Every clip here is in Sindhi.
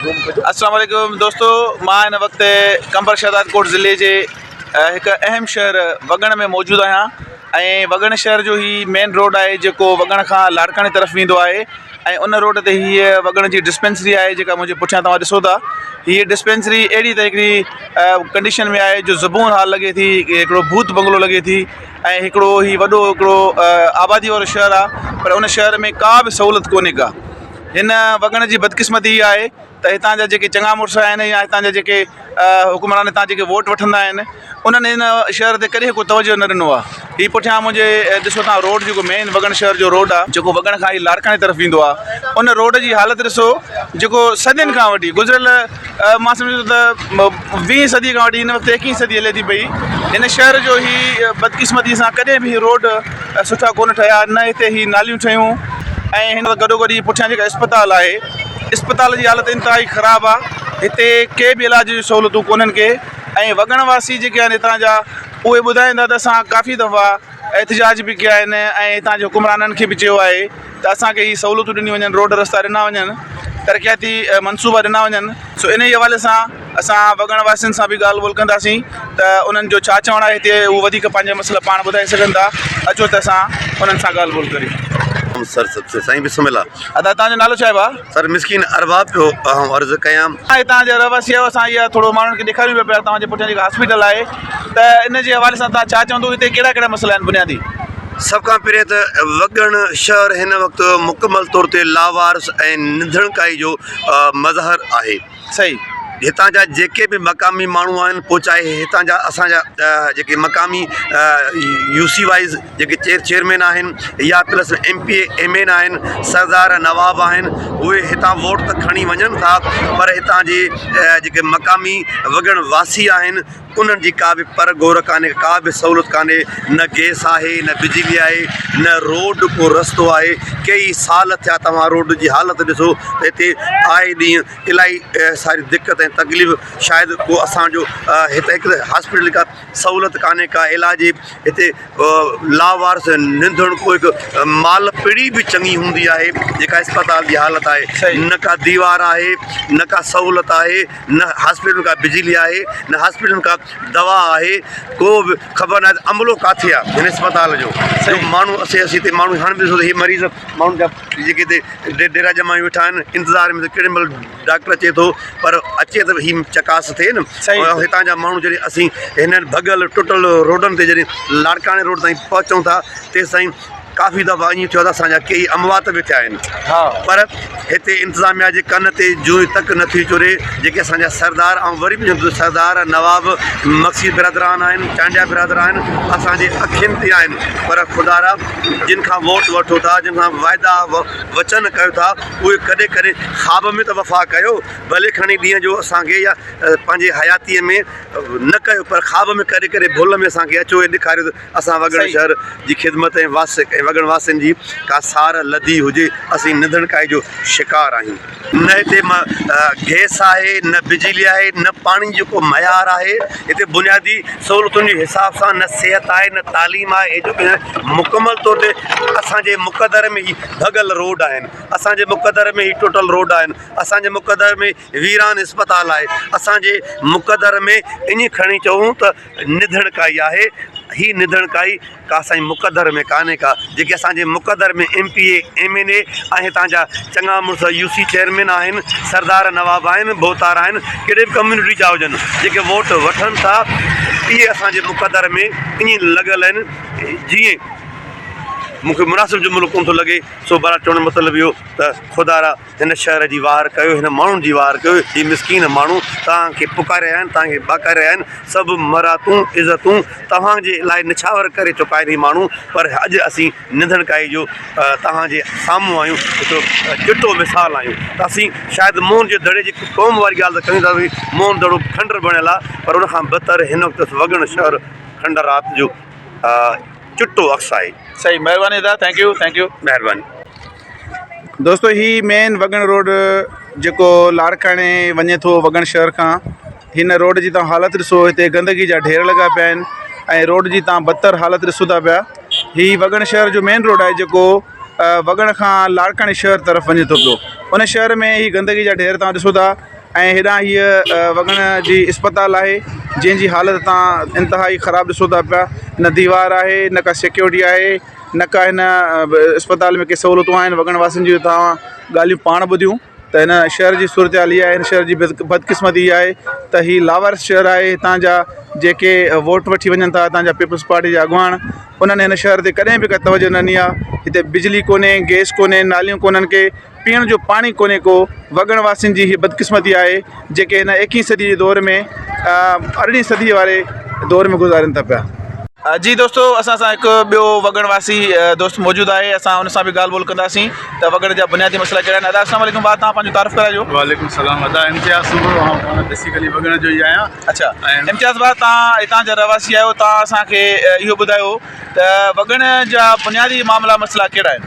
السلام عليڪم دوستو مان هن وقت قمبر شهداد ڪوٽ ضلعي جي هڪ اهم شهر وڳڻ ۾ موجود آهيان ۽ وڳڻ شهر جو هي مين روڊ آهي جيڪو وڳڻ کان لاڙڪاڻي طرف ويندو آهي ۽ ان روڊ تي هيء وڳڻ جي ڊسپينسري آهي جيڪا منهنجي پٺيان توهان ڏسو ٿا هيء ڊسپينسري اهڙي ته هڪڙي ڪنڊيشن ۾ آهي جو زبون حال لڳي ٿي هڪڙو ڀوت بنگلو لڳي ٿي ۽ هڪڙو هي وڏو هڪڙو آبادي وارو شهر آهي پر ان شهر ۾ ڪا به سهولت ڪونهي ڪا هن وڳڻ جي بدقسمتي اها آهي ته هتان جا جيڪي چڱا مڙس آهن يا هتان جا جيڪي حڪمران هتان جيڪي ووٽ وٺندا آهن انهن هن شهر تي ڪڏهن ڪو توجهه نه ڏنو آهي هي پٺيان منهنجي ڏسو تان روڊ جيڪو مين وڳڻ شهر جو روڊ آهي جيڪو وڳڻ کان هي لاڙڪاڻي طرف ويندو آهي ان روڊ جي حالت ڏسو جيڪو صدين کان وٺي گذريل مان سمجهان ٿو ته ويهين صدي کان وٺي هن وقت ايڪيهين صدي هلي ٿي پئي هن شهر جو هي بدقسمتي سان ڪڏهن به هي روڊ سٺا ڪونه ٺهيا نه هتي هي ناليون ٺهيون ۽ هن وقت گڏو گڏ هي پٺيان جيڪا اسپتال آهي اسپتال جي حالت انتهائي خراب آهي هتي ڪي به علاج جون سهولتون ڪونهن ڪي ۽ وڳڻ واسي جيڪي آهن هتان جا اهي ٻڌائين ٿا ته اسان ڪافي دفعا احتجاج به ڪيا آهن ۽ هتان جي حڪمرانن کي به چيو آهي ته اسان کي هي سهولتون ڏنيون وڃن روڊ رستا ڏنا وڃن ترقياتي منصوبا ڏنا وڃن سو انهي حوالي سان اسان وڳڻ واسين سان به ڳالهه ٻولهه ڪنداسين ته انهن جو ڇا چوڻ آهي هتي هو وڌيڪ پنهنجا مسئلا پاڻ ٻڌائي سگهن ٿا اچو ته اسان انهن سان ڳالهه ٻولهه ڪريون. سر سائين بسم الله. ادا توهان جو نالو ڇا آهي ڀاء؟ سر مسڪين ارباب پيو آئون عرض ڪيان. توهان هتان جا رهواسي آهيو اسان اها ٿورو ماڻهن کي ڏيکاريون پيا پيا توهان جي پٺيان جيڪا هاسپيٽل آهي ته ان جي حوالي سان توهان ڇا چوندو هتي ڪهڙا ڪهڙا مسئلا آهن بنيادي؟ سڀ کان پهرين ته وڳڻ شهر هن وقت مڪمل طور تي لاوارث ۽ نڌڻڪائي جو مظهر آهي. صحيح. هتان جا جيڪي به مقامي ماڻهو آهن پوء چاهي هتان جا اسان جا جيڪي مقامي يو سي وائيز جيڪي چيئر چيئرمين آهن يا plus M P A M N آهن سردار نواب آهن اهي هتان ووٽ ته کڻي وڃن ٿا پر هتان جي جيڪي مقامي وڳڻ واسي آهن انهن جي ڪا به پر گهور ڪانهي ڪا به سهولت ڪانهي نه گئس آهي نه بجلي آهي نه روڊ ڪو رستو آهي ڪئي سال ٿيا توهان روڊ جي حالت ڏسو ته هتي آئي ڏينهن الاهي ساري دقت ۽ تڪليف شايد ڪو اسانجو هتي هڪ هاسپيٽل ڪا سهولت ڪانهي ڪا علاج جي هتي لاوارث ننڌڻڪو هڪ مال پڙي به چڱي هوندي آهي جيڪا اسپتال جي حالت آهي نه ڪا ديوار آهي نه ڪا سهولت آهي نه هاسپيٽل ۾ ڪا بجلي آهي نه هاسپيٽل ۾ ڪا دوا آهي ڪو به خبر ناهي ته عملو ڪاٿي آهي هن اسپتال جو جو ماڻهو اسي اسي تي ماڻهو هاڻي به ڏسو ته هي مريض ماڻهن جا جيڪي هتي ڊيرا ڄمائي ويٺا آهن انتظار ۾ ته ڪهڙي مهل ڊاڪٽر اچي ٿو پر اچي ته هي چڪاس ٿئي نه هتان جا ماڻهو جڏهن اسين هنن ڀڳل ٽٽل روڊن تي جڏهن لاڙڪاڻي روڊ تائين پهچون ٿا تيستائين ڪافي دفعا ائين ٿيو آهي ته اسان جا ڪيئي اموات به ٿيا آهن پر هتي انتظاميا جي ڪن تي جونء تڪ نه ٿي چري جيڪي اسان جا سردار آئون وري به چوندس سردار نواب مگسي برادران آهن چانڊيا برادر آهن اسان جي اکين تي آهن پر خدارا جن کان ووٽ وٺو ٿا جن کان واعدا وچن ڪيو ٿا اهي ڪڏهن ڪڏهن خواب ۾ ته وفا ڪيو ڀلي کڻي ڏينهن جو اسان کي يا پنهنجي حياتيء ۾ نه ڪيو پر خواب ۾ ڪڏهن ڪڏهن ڀل ۾ اسان کي اچو ۽ ڏيکاريو ته اسان وڳڻ شهر جي خدمت ۽ واسي ۽ وڳڻ واسين جي ڪا سار لڌي هجي، اسين نڌڻڪائي جو شڪار آهيون. نه هتي گئس آهي، نه بجلي آهي، نه پاڻي جو ڪو معيار آهي، هتي بنيادي سهولتن جي حساب سان نه صحت آهي، نه تعليم آهي، ايجوڪيشن آهي، مڪمل طور تي اسان جي مقدر ۾ هي ڀڳل روڊ آهن، اسان جي مقدر ۾ هي ٽٽل روڊ آهن، اسان جي مقدر ۾ ويران اسپتال آهي، اسان جي مقدر ۾ ائين کڻي چئون ته نڌڻڪائي آهي، هي نڌڻڪائي ڪا اسان جي مقدر ۾ ڪانهي ڪا، جيڪي اسان جي مقدر ۾ M P A, M N A ۽ هتان جا چڱا مڙس يو سي چيئرمين آهن، سردار نواب آهن، ڀوتار آهن، ڪهڙي به ڪميونٽي جا هجن، جيڪي ووٽ وٺن ٿا، اهي اسان جي مقدر ۾ ائين لڳل آهن جيئن مون کي مناسب جملو ڪونه ٿو لڳي، سو بهرحال چوڻ جو مطلب اهو ته خدارا! هن شهر جي واهر ڪيو، هن ماڻهن جي واهر ڪيو، هي مسڪين ماڻهو توهان کي پڪاري رهيا آهن، توهان کي ٻاڪاري رهيا آهن، سڀ مراعتون، عزتون توهان جي لاء نڇاور ڪري چڪا آهن هي ماڻهو، پر اڄ اسين نڌڻڪائي جو توهان جي سامهون آهيون، هڪ چٽو مثال آهيون ته اسين شايد موهن جي دڙي جي قوم واري ڳالهه ته ڪيون ٿا ته موهن دڙو کنڊر بڻيل آهي، پر ان کان بهتر هن وقت وڳڻ شهر کنڊرات جو چٽو عڪس آهي. صحيح مهرباني ادا thank you thank you. مهرباني. دوستو هي مين وڳڻ روڊ جيڪو لاڙڪاڻي وڃي ٿو وڳڻ شهر کان هن روڊ جي تان حالت ڏسو هتي گندگي جا ڍير لڳا پيا آهن ۽ روڊ جي تان بدتر حالت ڏسو ٿا پيا هي وڳڻ شهر جو مين روڊ آهي جيڪو وڳڻ کان لاڙڪاڻي شهر طرف وڃي ٿو پيو ان شهر ۾ هي گندگي جا ڍير توهان ڏسو ٿا ۽ هيڏانهن هيء وڳڻ جي اسپتال آهي جنهن جي حالت توهان انتهائي خراب ڏسو ٿا پيا نه ديوار آهي نه ڪا سيڪيورٽي آهي نه ڪا هن اسپتال ۾ ڪي سهولتون آهن وڳڻ واسين جون توهان ڳالهيون پاڻ ٻڌيون ته هن شهر جي صورتحال اها آهي هن شهر جي بدقسمتي اها آهي ته هي لاوارث شهر آهي هتان جا جيڪي ووٽ وٺي وڃن ٿا هتان جا پيپلز پارٽي جا اڳواڻ انهن هن شهر تي ڪڏهن به ڪا توجهه نه ڏني آهي هتي بجلي ڪونهي گئس ڪونهي ناليون ڪونهن ڪي پيئڻ جو پاڻي ڪونهي ڪو وڳڻ واسين جي هي بدقسمتي آهي جيڪي هن ايڪيهين صدي جي دور ۾ ارڙهين صدي واري دور ۾ گذارين ٿا پيا. جي دوستو اسان سان هڪ ٻيو وڳڻ واسي دوست موجود آهي اسان ان سان به ڳالهه ٻولهه ڪنداسين ته وڳڻ جا بنيادي مسئلا ڪهڙا آهن ادا السلام عليڪم ڀاء توهان پنهنجو تعارف ڪرايو. وعليڪم السلام ادا امتياز سومرو آئون پاڻ بيسيڪلي وڳڻ جو ئي آهيان. اڇا امتياز ڀاء توهان هتان جا رهواسي آهيو توهان اسان کي اهو ٻڌايو ته وڳڻ جا بنيادي معاملا مسئلا ڪهڙا آهن.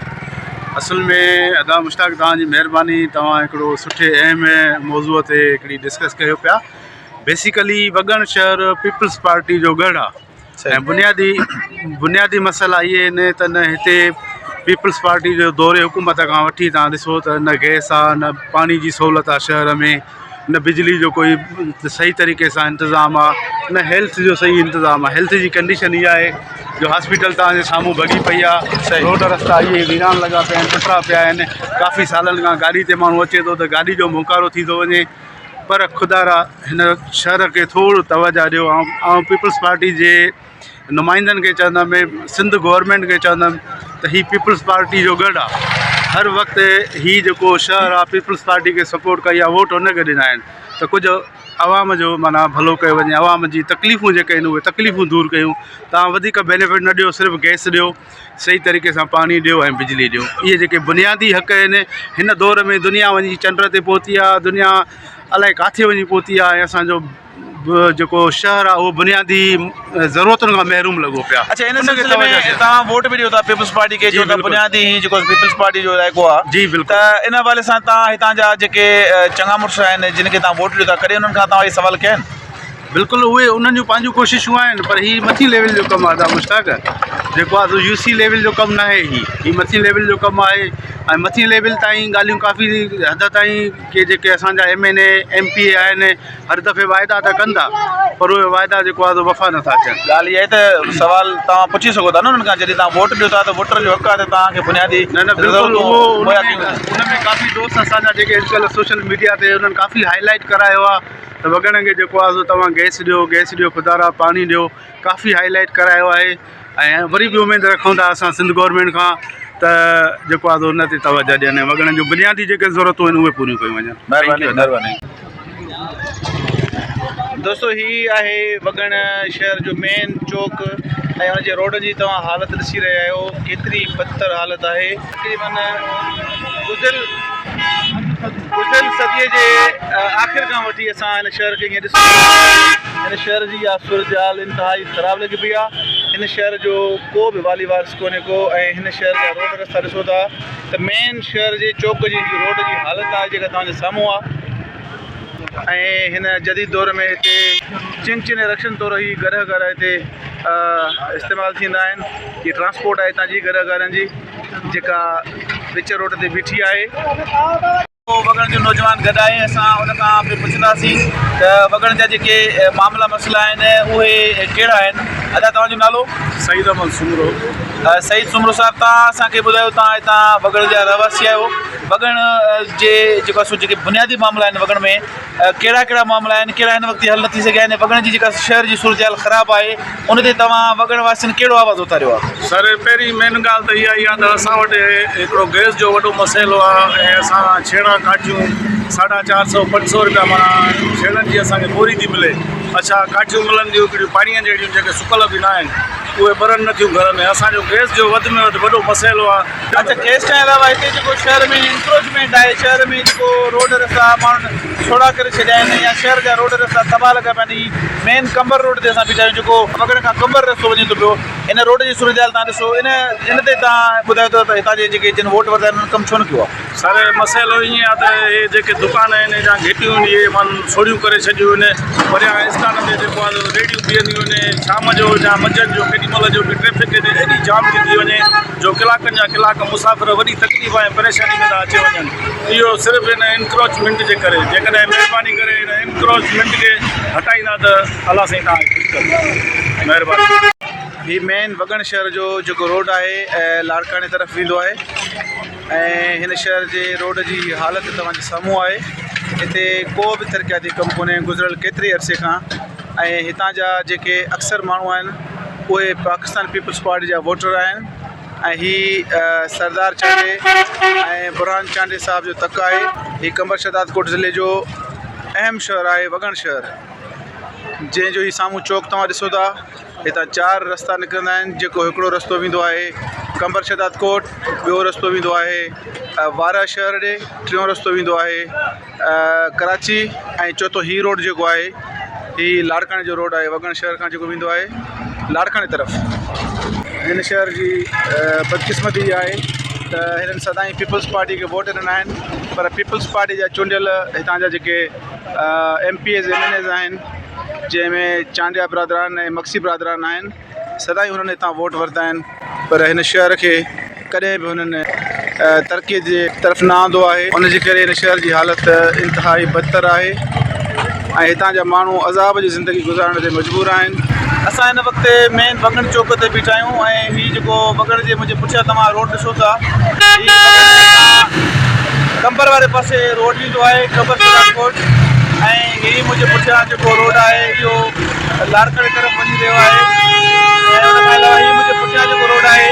اصل ۾ ادا مشتاق توهان جي مهرباني توهان هڪڙو سٺي اهم موضوع تي هڪڙي ڊسڪس ڪيو پيا بيسيڪلي وڳڻ شهر پيپلز پارٽي جو ڳڙهه آهي ۽ بنيادي بنيادي مسئلا اهي آهن ته نه هتي پيپلز پارٽي جو دور حڪومت کان وٺي توهان ڏسو ته نه گئس آهي نه پاڻي جي سهولت آهي شهر ۾ نه بجلي جو ڪوئي صحيح طريقي سان انتظام آهي نه هيلٿ جو صحيح انتظام آهي هيلٿ جي ڪنڊيشن اها آهي جو هاسپيٽل توهان جي سامهون ڀڳي پئي آهي روڊ رستا اهي ويران لڳا پيا آهن ٽٽا پيا آهن ڪافي سالن کان گاڏي تي ماڻهو اچي ٿو ته گاڏي جو ڀونڪارو ٿي ٿو وڃي پر خدارا هن شهر کي ٿورو توجه ڏيو آئون پيپلز پارٽي جي نمائندن کي چوندم سنڌ گورنمينٽ کي چوندم ته هي پيپلز پارٽي جو ڳڙهه آهي هر وقت هي جيڪو شهر آهي پيپلز پارٽي کي سپورٽ ڪئي آهي ووٽ هن کي ڏنا آهن ته ڪجهه عوام جو معنيٰ ڀلو ڪيو وڃي عوام جي تڪليفون جيڪي آهن اهي تڪليفون دور ڪيون توهان وڌيڪ بينيفٽ نه ڏيو صرف گئس ڏيو صحيح طريقي سان پاڻي ڏيو ۽ بجلي ڏيو اهي جيڪي بنيادي حق آهن هن دور ۾ دنيا وڃي چنڊ تي پهتي آهي دنيا الائي ڪاٿي وڃي پهتي آهي ۽ اسانجو جيڪو شهر آهي اهو بنيادي ضرورتن کان محروم لڳو پيو آهي اڇا ان سلسلي ۾ توهان ووٽ به ڏيو ٿا پيپلز پارٽي کي جو ته بنيادي هي جيڪو پيپلز پارٽي جو علائقو آهي جي بلڪل ته ان حوالي سان توهان هتان جا جيڪي چڱا مڙس آهن جن کي توهان ووٽ ڏيو ٿا ڪڏهن انهن کان توهان اهي سوال ڪيا آهن بلڪل اهي انهن جون پنهنجون ڪوششون آهن پر هي مٿين ليول جو ڪم آهي ادا مشتاق جيڪو آهي سو يو سي ليول جو ڪم ناهي هي هي مٿين ليول جو ڪم آهي ۽ مٿين ليول تائين ڳالهيون ڪافي حد تائين ڪي جيڪي اسانجا M N A M P A آهن هر دفعي واعدا ته ڪن ٿا پر اهي واعدا جيڪو آهي سو وفا نٿا ٿين. ڳالهه اها آهي ته سوال توهان پڇي سگهو ٿا نه انهن کان جڏهن توهان ووٽ ڏيو ٿا ته ووٽر جو حق آهي ته توهان کي بنيادي نه نه بلڪل اهو ان ۾ ڪافي دوست اسانجا جيڪي اڄڪلهه سوشل ميڊيا تي انهن ڪافي هائي لائيٽ ڪرايو آهي ته وڳڻ کي جيڪو آهي سو توهان گئس ڏيو گئس ڏيو خدارا پاڻي ڏيو ڪافي هائي لائيٽ ڪرايو آهي ۽ وري به اميد رکون ٿا اسان سنڌ گورنمينٽ کان ته جيڪو آهي سو ان تي توجه ڏين ۽ وڳڻ جون بنيادي جيڪي ضرورتون آهن اهي پوريون ڪيون وڃن. مهرباني مهرباني دوستو هي آهي وڳڻ شهر جو مين چوڪ ۽ ان جي روڊ جي توهان حالت ڏسي رهيا آهيو ڪيتري بدتر حالت آهي تقريبن گذريل گذريل صديء جي آخر کان وٺي اسان هن شهر کي ائين ڏسون ٿا هن شهر جي اها صورتحال انتهائي خراب لڳي پئي آهي هن شهر جو ڪو به والي وارث ڪونهي ڪو ۽ هن شهر جا روڊ رستا ڏسو ٿا ته مين شهر جي چوڪ جي هي روڊ جي حالت آهي جيڪا توهان جي سامهون آهي ۽ هن جديد دور ۾ هتي چن چن رڪشن طور هي گڏهه گارا هتي استعمال ٿيندا آهن هي ٽرانسپورٽ آهي هتان جي گڏهه گارن جي جيڪا وچ روڊ تي بيٺي آهي. وڳڻ جو نوجوان گڏ آهي اسان ان کان به پڇنداسين ته وڳڻ جا جيڪي معاملا مسئلا آهن اهي ڪهڙا آهن ادا توهان جو نالو؟ سعيد احمد سومرو. سعيد سومرو صاحب توهان اسان کي ٻڌايو توهان هتان وڳڻ جا رهواسي آهيو وڳڻ جي جيڪو آهي سو جيڪي بنيادي معاملا آهن وڳڻ ۾ ڪهڙا ڪهڙا معاملا آهن ڪهڙا هن وقت حل نه ٿي سگهيا آهن وڳڻ جي جيڪا شهر جي صورتحال خراب آهي ان تي توهان وڳڻ واسين ڪهڙو آواز اٿاريو آهي؟ سر پهرين مين ڳالهه ته اها ئي آهي ته اسان وٽ هڪڙو گئس جو وڏو مسئلو آهي ۽ اسان ڇيڻا ڪاٺيون ساڍا چار سو پنج سو روپيا معنيٰ ڇيڻن جي اسان کي ٻوري ٿي ملي اڇا ڪاٺيون ملن ٿيون هڪڙيون پاڻيء جهڙيون جيڪي سڪل به نه آهن اهي ٻرن نه ٿيون گهر ۾ اسان جو گئس جو وڌ ۾ وڌ وڏو مسئلو آهي. اڇا گئس کان علاوه هتي جيڪو شهر ۾ انڪروچمينٽ آهي شهر ۾ جيڪو روڊ رستا ماڻهن سوڙها ڪري ڇڏيا آهن يا شهر جا روڊ رستا تباهه لڳا پيا آهن هي مين قمبر روڊ تي اسان بيٺا آهيون جيڪو وڳڻ کان قمبر رستو وڃي ٿو پيو هن روڊ جي صورتحال تان ڏسو ان ان تي تان ٻڌايو ٿو ته هتان جي جيڪي جن ووٽ ورتا آهن انهن ڪم ڇو نه ڪيو آهي. سر مسئلو ائين آهي ته هي جيڪي دڪان آهن يا گهٽيون آهن اهي مان سوڙهيون ڪري ڇڏيون آهن پريان اسٽان تي جيڪو آهي ريڙهيون بيهنديون آهن شام جو يا منجهند جو ڪيڏي ڪيڏي مهل جو به ٽريفڪ هتي ايڏي جام ٿي ٿي وڃي جو ڪلاڪن جا ڪلاڪ مسافر وڏي تڪليف ۽ پريشاني ۾ ٿا اچي وڃن اهو صرف هن انڪروچمينٽ جي ڪري جيڪڏهن مهرباني ڪري هن انڪروچمينٽ کي هٽائيندا ته الله سائين توهان کي خوش ڪندو مهرباني. هي مين وڳڻ شهر جو جيڪو روڊ آهي لاڙڪاڻي طرف ويندو آهي ۽ هن شهر جي روڊ جي حالت توهان جي سامهون آهي هتي ڪو به ترقياتي ڪم ڪونهي گذريل ڪيتري عرصي کان ۽ هتان جا جيڪي اڪثر ماڻهو آهن اهي پاڪستان پيپلز پارٽي جا ووٽر آهن ۽ هي سردار چانڊيي ۽ برهان چانڊيي صاحب جو تڪ آهي هي قمبر شهدادڪوٽ ضلعي جو اهم شهر آهي وڳڻ شهر جنهن جو هي سامهون چوڪ توهان ڏسو ٿا هتان چار رستا نڪرندا آهن جيڪو هڪڙو رستو ويندو آهي قمبر شهداد ڪوٽ ٻيو رستو ويندو آهي وارهه شهر ڏي ٽيون رستو ويندو آهي ڪراچي ۽ چوٿون هي روڊ جيڪو آهي هي لاڙڪاڻي جو روڊ آهي وڳڻ شهر کان جيڪو ويندو آهي لاڙڪاڻي طرف هن شهر جي بدقسمتي اها آهي ته هنن سدائين پيپلز پارٽي کي ووٽ ڏنا آهن پر پيپلز پارٽي جا چونڊيل هتان جا جيڪي M P As M N As آهن جنهن ۾ چانڊيا برادران ۽ مگسي برادران آهن سدائين هنن هتان ووٽ ورتا آهن پر هن شهر کي ڪڏهن به هنن ترقي جي طرف نه آندو آهي ان جي ڪري هن شهر جي حالت انتهائي بدتر آهي ۽ هتان جا ماڻهو عذاب جي زندگي گذارڻ تي مجبور آهن. اسان هن وقت مين وڳڻ چوڪ تي بيٺا آهيون ۽ هي جيڪو وڳڻ جي منهنجي پٺيان توهان روڊ ڏسو ٿا هي قمبر واري پاسي روڊ ويندو آهي قمبر شهدادڪوٽ ۽ هي منهنجي پٺيان جيڪو روڊ آهي اهو لاڙڪاڻي طرف وڃي رهيو آهي ۽ ان کان علاوه هي منهنجي پٺيان جيڪو روڊ آهي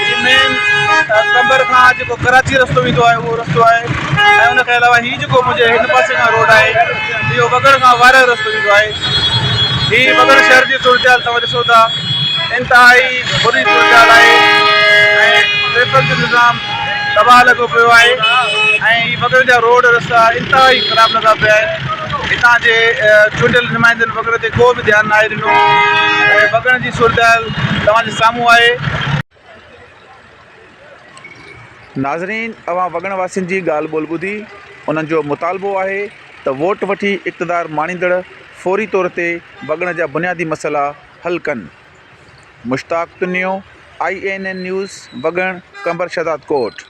هي مين قمبر کان جيڪو ڪراچي رستو ويندو آهي اهو رستو آهي ۽ ان کان علاوه هي جيڪو منهنجي هن پاسي کان روڊ آهي اهو وڳڻ کان وارهه رستو ويندو آهي هي وڳڻ شهر جي صورتحال توهان ڏسو ٿا انتهائي بري صورتحال آهي ۽ ٽريفڪ جو نظام تباهه لڳو پيو آهي ۽ هي وڳڻ جا روڊ رستا انتهائي خراب لڳا پيا آهن هتان جي چونڊيل نمائندن وڳڻ تي ڪو به ڌيان ناهي ڏنو ۽ وڳڻ جي صورتحال توهان جي سامهون آهي. ناظرين اوهان وڳڻ واسين جي ڳالهه ٻولهه ٻڌي انهن جو مطالبو آهي ته ووٽ وٺي اقتدار ماڻيندڙ فوري طور تي وڳڻ جا بنيادي مسئلا حل ڪن. Mushtaq Tunio, I N N news, Wagan, Qambar Shahdadkot.